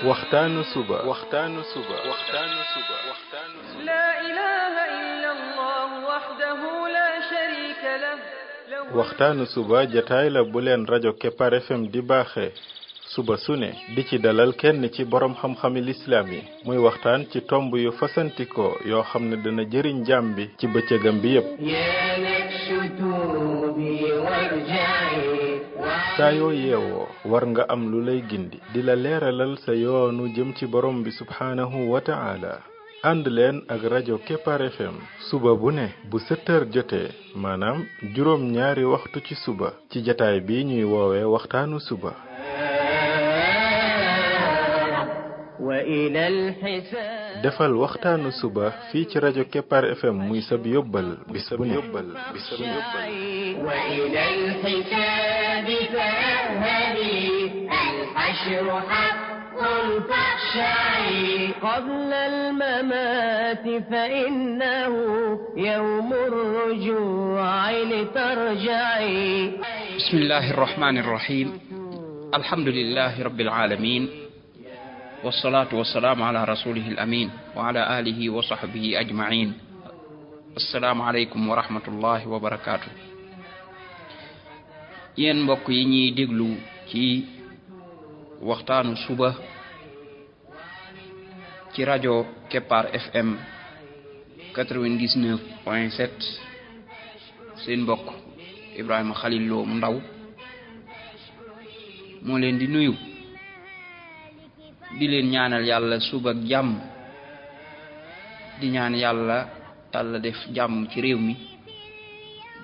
waxtaanu suba لا إله إلا الله وحده لا شريك له waxtaanu suba jataay la bu leen rajo Kepar FM di baaxee suba su ne di ci dalal kenn ci borom xam-xami lislaam yi muy waxtaan ci tomb yu fasantikoo yoo xam ne dana jëriñ jaam bi ci bëccëgam bi yépp saa yoo yeewoo war nga am lu lay gindi di la leeralal sa yoonu jëm ci borom bi subhaanahu wa ta'ala ànd leen ak rajo Kepar FM suba bu ne bu 7 heures jotee maanaam juróom ñaari waxtu ci suba ci jataay bi ñuy woowee waxtaanu suba defal waxtaanu suba fii ci rajo Kepar FM muy sab yóbbal bis bu ne قبل الممات فإنه يوم الرجوع لترجعي بسم الله الرحمن الرحيم الحمد لله رب العالمين والصلاة والسلام على رسوله الأمين وعلى آله وصحبه أجمعين السلام عليكم ورحمة الله وبركاته yéen mbokk yi ñuy déglu ci waxtaanu suba ci rajo Kepar FM 99.7 seen mbokk Ibrahima Khalil Lo mu ndaw moo leen di nuyu di leen ñaanal yàlla suba ak jàmm di ñaan yàlla def jàmm ci réew mi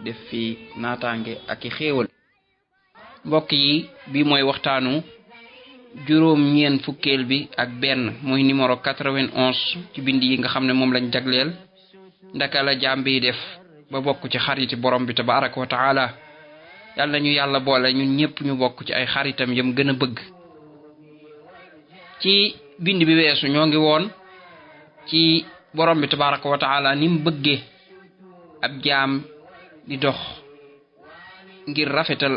def fi naataange ak i xéewal mbokk yi bi mooy waxtaanu juróom ñeen fukkeel bi ak benn muy numéro 91 ci bind yi nga xam ne moom lañ jagleel ndaka la jaam bi def ba bokk ci xariti borom bi tabaraka wa taala yàlla ñu yàlla boole ñun ñëpp ñu bokk ci ay xaritam yam gën a bëgg ci bind bi weesu ñoo ngi woon ci borom bi tabaraka wa taala ni mu bëggee ab jaam di dox ngir rafetal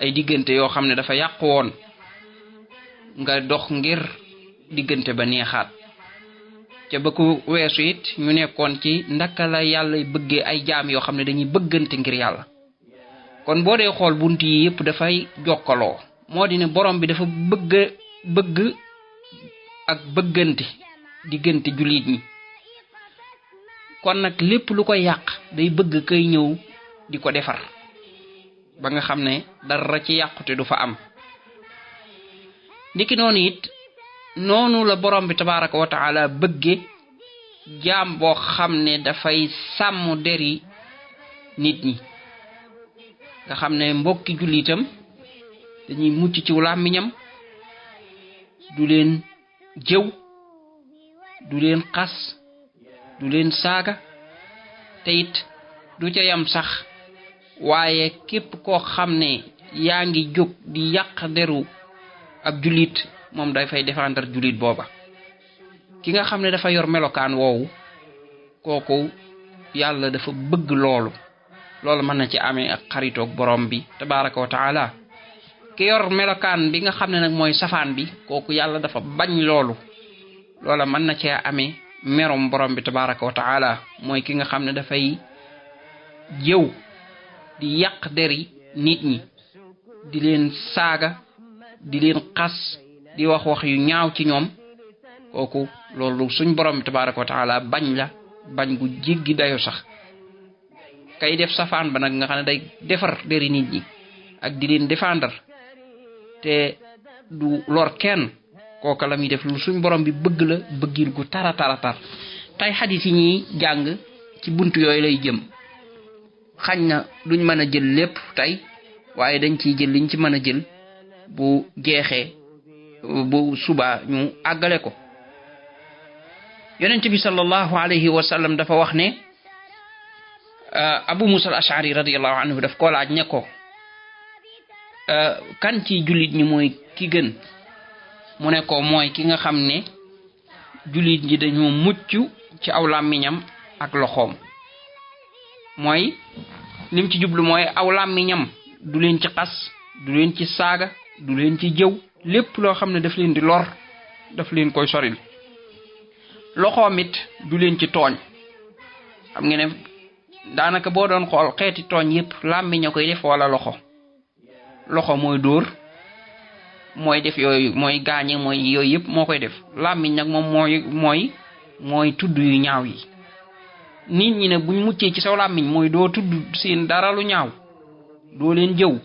ay diggante yoo xam ne dafa yàqu woon nga dox ngir diggante ba neexaat ca ba ko weesu it ñu nekkoon ci ndaka la yàlla bëggee ay jaam yoo xam ne dañuy bëggante ngir yàlla kon boo dee xool bunt yi yëpp dafay jokkaloo moo di ne borom bi dafa bëgg ak bëggante diggante jullit ñi kon nag lépp lu ko yàq day bëgg kay ñëw di ko defar ba nga xam ne dara ci yàqute du fa am ndiki noonu it noonu la borom bi tabaraka wa taala bëgge jaam boo xam ne dafay sàmm deri nit ñi nga xam ne mbokki jullitam dañuy mucc ci làmmiñam du leen jëw du leen xas du leen saaga te it du ca yam sax waaye képp koo xam ne yaa ngi jóg di yàq deru ab jullit moom day fay défendre jullit booba ki nga xam ne dafa yor melokaan woowu kooku yàlla dafa bëgg loolu mën na ci amee ak xaritoog borom bi tabaraka wa taala ki yor melokaan bi nga xam ne nag mooy safaan bi kooku yàlla dafa bañ loola mën na cee amee merom borom bi tabaraka wa taala mooy ki nga xam ne dafay jëw di yàq deri nit ñi di leen saaga di leen xas di wax yu ñaaw ci ñoom kooku loolu suñ borom bi tabaraka wa taala bañ gu jéggi dayo sax kay def safaan ba nag nga xam ne day defar deri nit ñi ak di leen défendre te du lor kenn kooka la muy def lu suñ borom bi bëgg la bëggil gu tara tey xadis yi ñuy jàng ci buntu yooyu lay jëm xañ na duñ mën a jël lépp tey waaye dañ ciy jël liñ ci mën a jël bu jeexee bu suba ñu àggale ko yonent bi sallallahu alayhi wa sallam dafa wax ne Abu Musa al-Ash'ari radiyallahu anhu daf ko laaj ne ko kan ci jullit ñi mooy ki gën mu ne ko mooy ki nga xam ne jullit ñi dañoo mucc ci aw làmmiñam ak loxoom mooy lim ci jublu mooy aw làmmiñam du leen ci xas du leen ci saaga du leen ci jëw lépp loo xam ne daf leen di lor daf leen koy soril. loxoom it du leen ci tooñ xam nga ne daanaka boo doon xool xeeti tooñ yépp làmmiñ a koy def wala loxo mooy dóor mooy def yooyu mooy gaañe mooy yooyu yépp moo koy def. làmmiñ nag moom mooy tudd yu ñaaw yi. nit ñi nag buñ muccee ci saw làmmiñ mooy doo tudd seen dara lu ñaaw, doo leen jëw,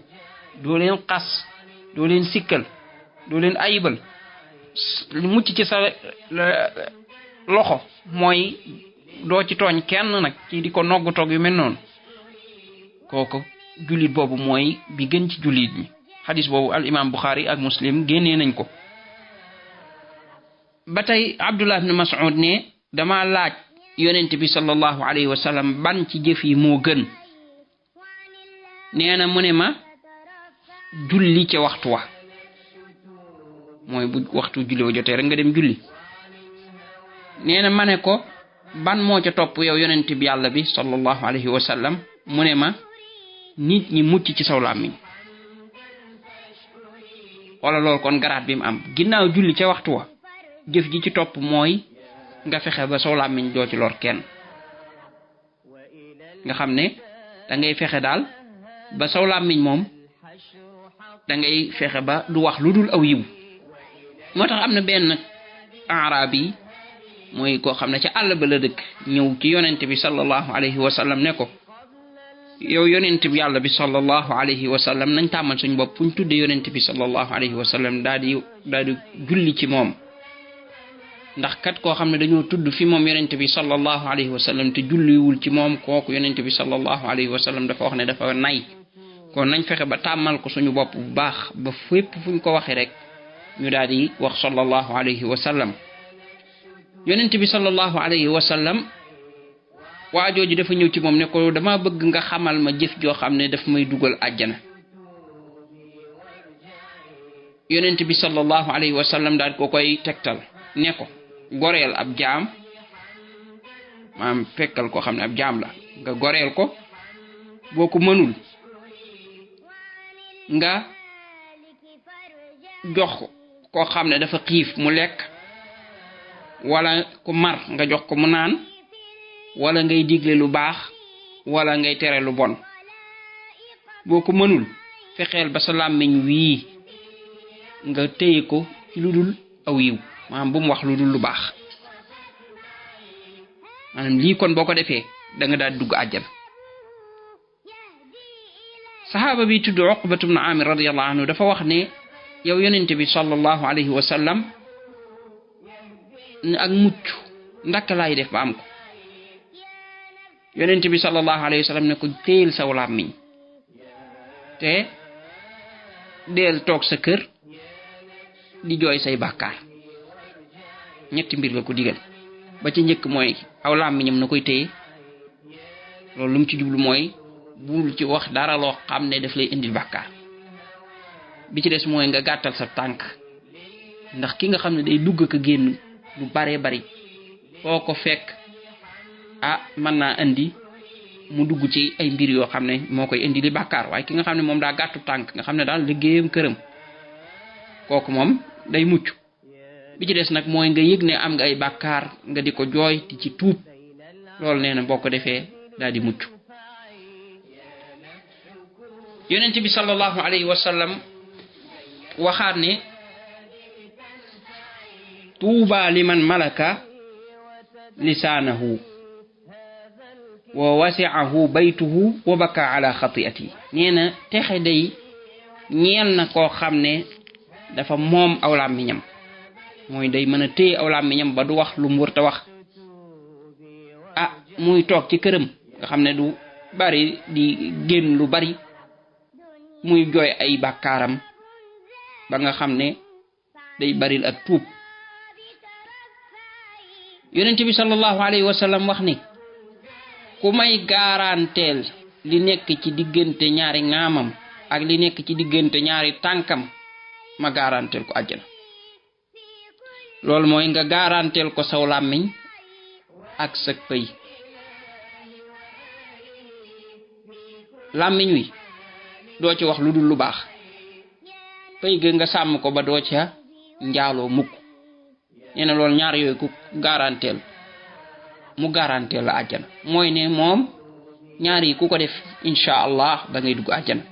doo leen xas, doo leen sikkal, doo leen ayibal. mucc ci sa loxo mooy doo ci tooñ kenn nag ci di ko nogg toog yu mel noonu. kooku jullit boobu mooy bi gën ci jullit ñi. xadis boobu al imam Bukhari ak Muslim génnee nañ ko. ba tey Abdullah ibn Mas'ud ne dama laaj yonent bi sallallahu alayhi wa sallam ban ci jëf yi moo gën. nee na mu ne ma julli ca waxtu wa, mooy bu waxtu julli wa jotee rek nga dem julli. nee na ma ne ko ban moo ca topp yow yonent bi yàlla bi sallallahu alayhi wa sallam. mu ne ma nit ñi mucc ci saw làmmiñ. wala loolu kon garaat bi mu am ginnaaw julli ca waxtu wa, jëf ji ci topp mooy nga fexe ba saw làmmiñ doo ci lor kenn. nga xam ne da ngay fexe daal ba saw làmmiñ moom da ngay fexe ba du wax lu dul aw yiw. moo tax am na benn arab yi mooy koo xam ne ca àll ba la dëkk ñëw ci yonent bi sallallahu alayhi wa sallam ne ko yow yonent bi yàlla bi sallallahu alayhi wa sallam nañ tàmmal suñ bopp fu ñu tuddee yonent bi sallallahu alayhi wa sallam daal di julli ci moom. ndax kat koo xam ne dañoo tudd fi moom yonent bi sallallahu alayhi wa sallam te julliwul ci moom kooku yonent bi sallallahu alayhi wa sallam dafa wax ne dafa nay. kon nañ fexe ba tàmmal ko suñu bopp bu baax ba fépp fuñ ko waxee rek ñu daal di wax sallallahu alayhi wa sallam. yonent bi sallallahu alayhi wa sallam waa jooju dafa ñëw ci moom ne ko dama bëgg nga xamal ma jëf joo xam ne daf may dugal àjjana. yonent bi sallallahu alayhi wa sallam daal ko koy tegtal ne ko goreel ab jaam, maam fekkal koo xam ne ab jaam la nga goreel ko. boo ko mënul nga jox koo xam ne dafa xiif mu lekk, wala ku mar nga jox ko mu naan, wala ngay digle lu baax wala ngay tere lu bon. boo ko mënul fexeel ba sa làmmiñ wii nga téye ko ci lu dul aw yiw, maanaam bu mu wax lu dul lu baax. maanaam lii kon boo ko defee da nga daal dugg àjjana. saxaaba bi tudd Uqbatu ibn Amir radiyallahu anhu dafa wax ne yow yonent bi sallallahu alayhi wa sallam ak mucc ndaka laay def ba am ko. yonent bi sallallahu alayhi wa sallam ne ko téyel saw làmmiñ te deel toog sa kër di jooy say bàkkaar. ñetti mbir la ko digal. ba ci njëkk mooy aw làmmiñam na koy téye. loolu lu mu ci jublu mooy bul ci wax dara loo xam ne daf lay indil bàkkaar. bi ci des mooy nga gàttal sa tànk, ndax ki nga xam ne day dugg ko génn lu bare bari foo ko fekk mën naa indi mu dugg ci ay mbir yoo xam ne moo koy indi li bàkkaar. waaye ki nga xam ne moom daa gàttu tànk nga xam ne daal liggéeyam këram, kooku moom day mucc. bi ci des nag mooy nga yëg ne am nga ay bàkkaar nga di ko jooy di ci tuub. loolu nee na boo ko defee daal di mucc. yonent bi sallallahu alayhi wa sallam waxaat ne tuuba liman malaka lisaanahu wa wasi'ahu baytuhu wa baka ala xati'ati. nee na texe day ñeel na koo xam ne dafa moom aw làmmiñam, mooy day mën a téye aw làmmiñam ba du wax lu mu wërta wax. muy toog ci këram nga xam ne du bari di génn lu bari, muy jooy ay bàkkaaram ba nga xam ne day baril ak tuub. yonent bi sallallahu alayhi wa sallam wax ni ku may gaaranteel li nekk ci diggante ñaari ŋaamam ak li nekk ci diggante ñaari tànkam ma gaaranteel ko àjjana. loolu mooy nga gaaranteel ko saw làmmiñ ak sa pëy. làmmiñ wi doo ci wax lu dul lu baax, pay ga nga sàmm ko ba doo ca njaaloo mukk nee na loolu ñaar yooyu ku garanteel mu garanteel la àjjana mooy ne moom ñaar yi ku ko def insha allah da ngay dugg àjjana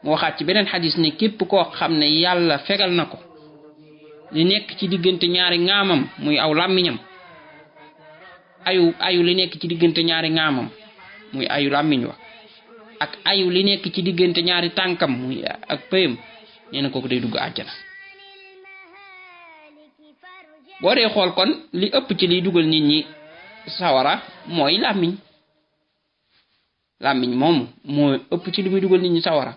mu waxaat ci beneen xadis ne képp koo xam ne yàlla fegal na ko li nekk ci diggante ñaari ŋaamam muy aw làmmiñam ayu li nekk ci diggante ñaari ŋaamam muy ayu làmmiñ wa ak ayu li nekk ci diggante ñaari tànkam muy ak pëyam nee na kooku day dugg àjjana boo dee xool kon li ëpp ci liy dugal nit ñi sawara mooy làmmiñ moom moo ëpp ci li muy dugal nit ñi sawara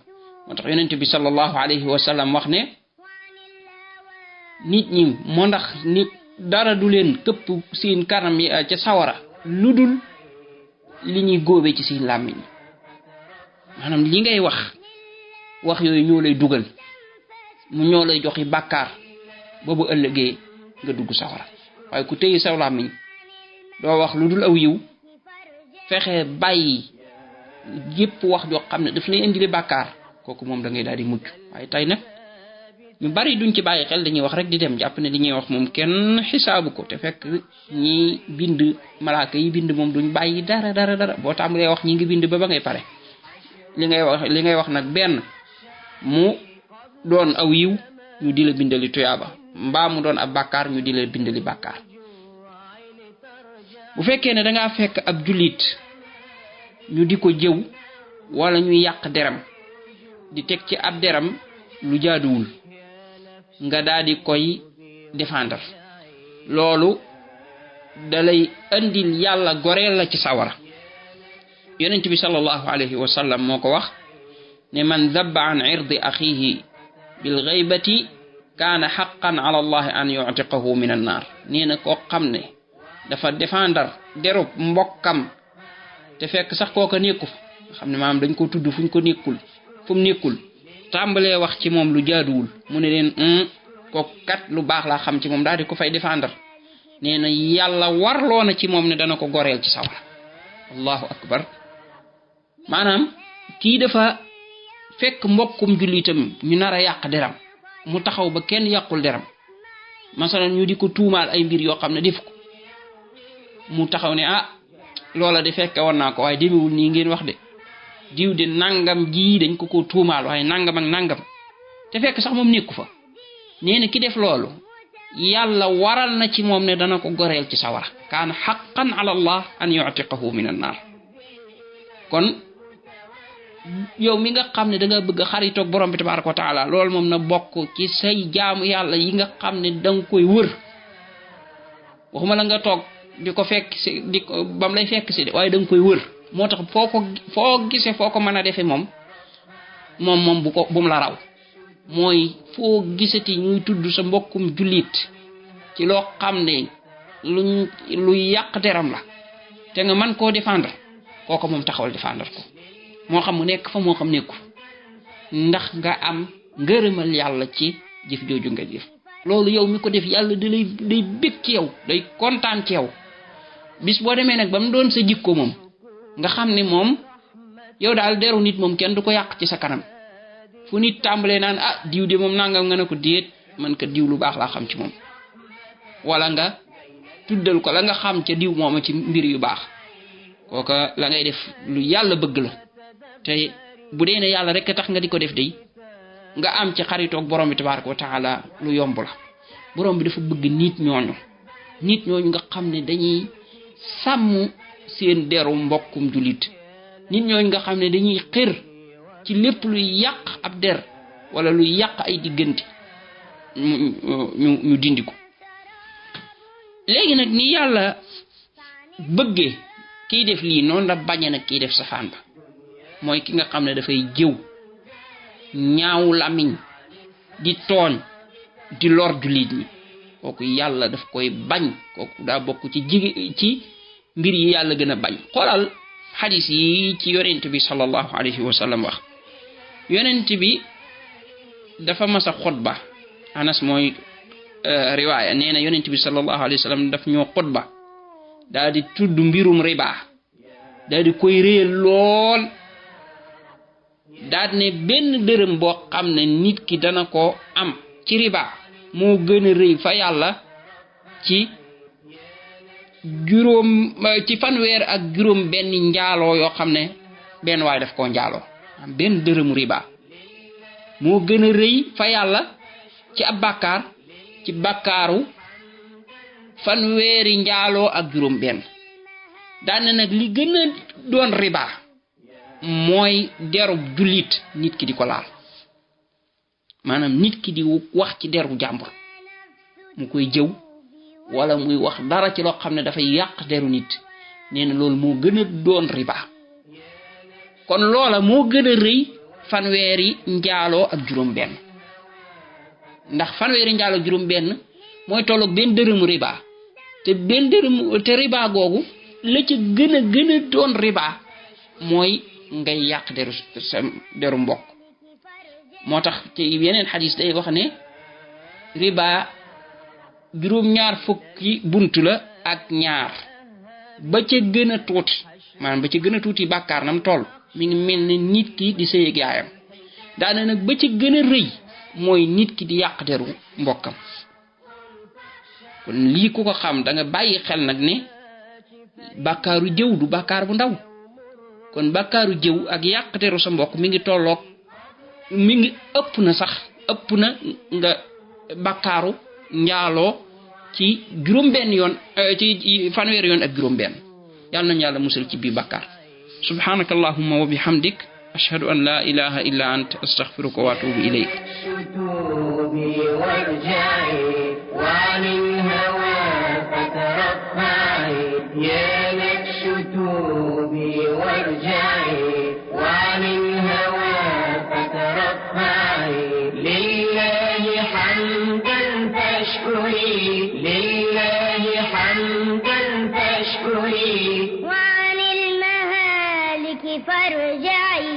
moo tax yonent bi sallallahu alayhi wa sallam wax ne nit ñi moo ndax nit dara du leen këpp seen kanam yi ca sawara lu dul li ñuy góobe ci seen làmmiñ maanaam li ngay wax yooyu ñoo lay dugal mu ñoo lay joxi bàkkaar boobu ëllëgee nga dugg sawara waaye ku téye saw làmmiñ doo wax lu dul aw yiw fexe bàyyi yépp wax joo xam ne daf lay indile bàkkaar kooku moom da ngay daal di mucc waaye tey nag ñu bari duñ ci bàyyi xel dañuy wax rek di dem jàpp ne li ñuy wax moom kenn xisaabu ko te fekk ñi bind malaaka yi bind moom duñ bàyyi dara boo tàmbalee wax ñi ngi bind ba ngay pare li ngay wax nag benn mu doon aw yiw ñu di la bindali tuyaaba mbaa mu doon ab bàkkaar ñu di la bindali bàkkaar bu fekkee ne dangaa fekk ab jullit ñu di ko jëw wala ñuy yàq deram di teg ci ab deram lu jaaduwul nga daal di koy défendre loolu dalay andil yàlla goreel la ci sawara yonent bi sallallahu alayhi wa sallam moo ko wax ne man dabba an irdi axihi bil ghaybati kaana haqqan ala allah an yu'tiqahu min an naar nee na koo xam ne dafa défendre derub mbokkam te fekk sax kooka nekku fa nga xam ne maanaam dañ ko tudd fu mu nekkul tàmbalee wax ci moom lu jaaduwul mu ne leen kooku kat lu baax laa xam ci moom daal di ko fay défendre nee na yàlla warloo na ci moom ne dana ko goreel ci sawara allahu akbar maanaam kii dafa fekk mbokkum jullitam ñu nar a yàq deram mu taxaw ba kenn yàqul deram masalan ñu di ko tuumaal ay mbir yoo xam ne def ko mu taxaw ne loola de fekke woon naa ko waaye demewul nii ngeen wax de diw de nangam ji dañ ko tuumaal waaye nangam ak nangam te fekk sax moom nekku fa nee na ki def loolu yàlla waral na ci moom ne dana ko goreel ci sawara kaana haqqan ala allah an yu'tiqahu min an naar kon yow mi nga xam ne da nga bëgg a xaritoog borom bi tabaraka wa taala loolu moom na bokk ci say jaamu yàlla yi nga xam ne da nga koy wër waxuma la nga toog di ko fekk si di ko bam lay fekk si de waaye da nga koy wër moo tax foo gisee foo ko mën a defee moom bu mu la raw mooy foo gisati ñuy tudd sa mbokkum jullit ci loo xam ne lu yàq deram la te nga mën koo défendre kooko moom taxawal défendre ko moo xam mu nekk fa moo xam nekku ndax nga am ngërëmal yàlla ci jëf jooju nga jëf loolu yow mi ko def yàlla day bég ci yow day kontaan ci yow bis boo demee nag ba mu doon sa jikko moom nga xam ne moom yow daal deru nit moom kenn du ko yàq ci sa kanam fu nit tàmbalee naan diw de moom nangam nga ne ko déet man ka diw lu baax laa xam ci moom wala nga tuddal ko la nga xam ca diw mooma ci mbir yu baax kooka la ngay def lu yàlla bëgg la te bu dee ne yàlla rek tax nga di ko def day nga am ci xaritoog borom bi tabaraka wa taala lu yomb la borom bi dafa bëgg nit ñooñu nga xam ne dañuy sàmm seen deru mbokkum jullit nit ñooñu nga xam ne dañuy xër ci lépp luy yàq ab der wala luy yàq ay diggante ñu dindi ko léegi nag ni yàlla bëggee kiy def lii noonu la bañe nag kiy def safaan ba mooy ki nga xam ne dafay jëw ñaaw lamiñ di tooñ di lor jullit ñi kooku yàlla daf koy bañ kooku daa bokk ci mbir yi yàlla gën a bañ xoolal xadis yi ci yonent bi sallallahu alayhi wa sallam wax yonent bi dafa masa xutba Anas mooy riwaaya nee na yonent bi sallallahu alayhi wa sallam daf ñoo xutba daal di tudd mbirum riba daal di koy réel lool daal ne benn dërëm boo xam ne nit ki dana ko am ci riba moo gën a rëy fa yàlla ci fanweer ak juróom benn njaaloo yoo xam ne benn waay daf koo njaaloo am benn dërëmu riba moo gën a rëy fa yàlla ci ab bàkkaar ci bàkkaaru fanweeri njaaloo ak juróom benn daane nag li gën a doon riba mooy derub jullit nit ki di ko laal maanaam nit ki di wax ci deru jàmbur mu koy jëw wala muy wax dara ci loo xam ne dafay yàq deru nit nee na loolu moo gën a doon riba kon loola moo gën a rëy fanweeri njaaloo ak juróom benn ndax fanweeri njaaloo ak juróom benn mooy tolloog benn dërëmu riba te riba googu la ca gën a doon riba mooy ngay yàq deru mbokk moo tax ci yeneen xadis day wax ne riba juróom-ñaar fukki buntu la ak ñaar ba ca gën a tuuti maanaam ba ca gën a tuuti bàkkaar nam toll mi ngi mel ne nit ki di sëy ak yaayam daane nag ba ca gën a rëy mooy nit ki di yàq deru mbokkam kon lii ku ko xam da nga bàyyi xel nag ne bàkkaaru jëw du bàkkaar bu ndaw kon bàkkaaru jëw ak yàq deru sa mbokk mi ngi tolloog mi ngi ëpp na nga bàkkaaru njaaloo ci juróom benn yoon ci fanweeri yoon ak juróom benn yàlla nañu yàlla musal ci bii bàkkaar subhanaka allahumma wa bihamdik ashhadu an la ilaha illa ant astaghfiruka wa atubu ilayk لله حمدا فاشكري وعن المهالك فارجعي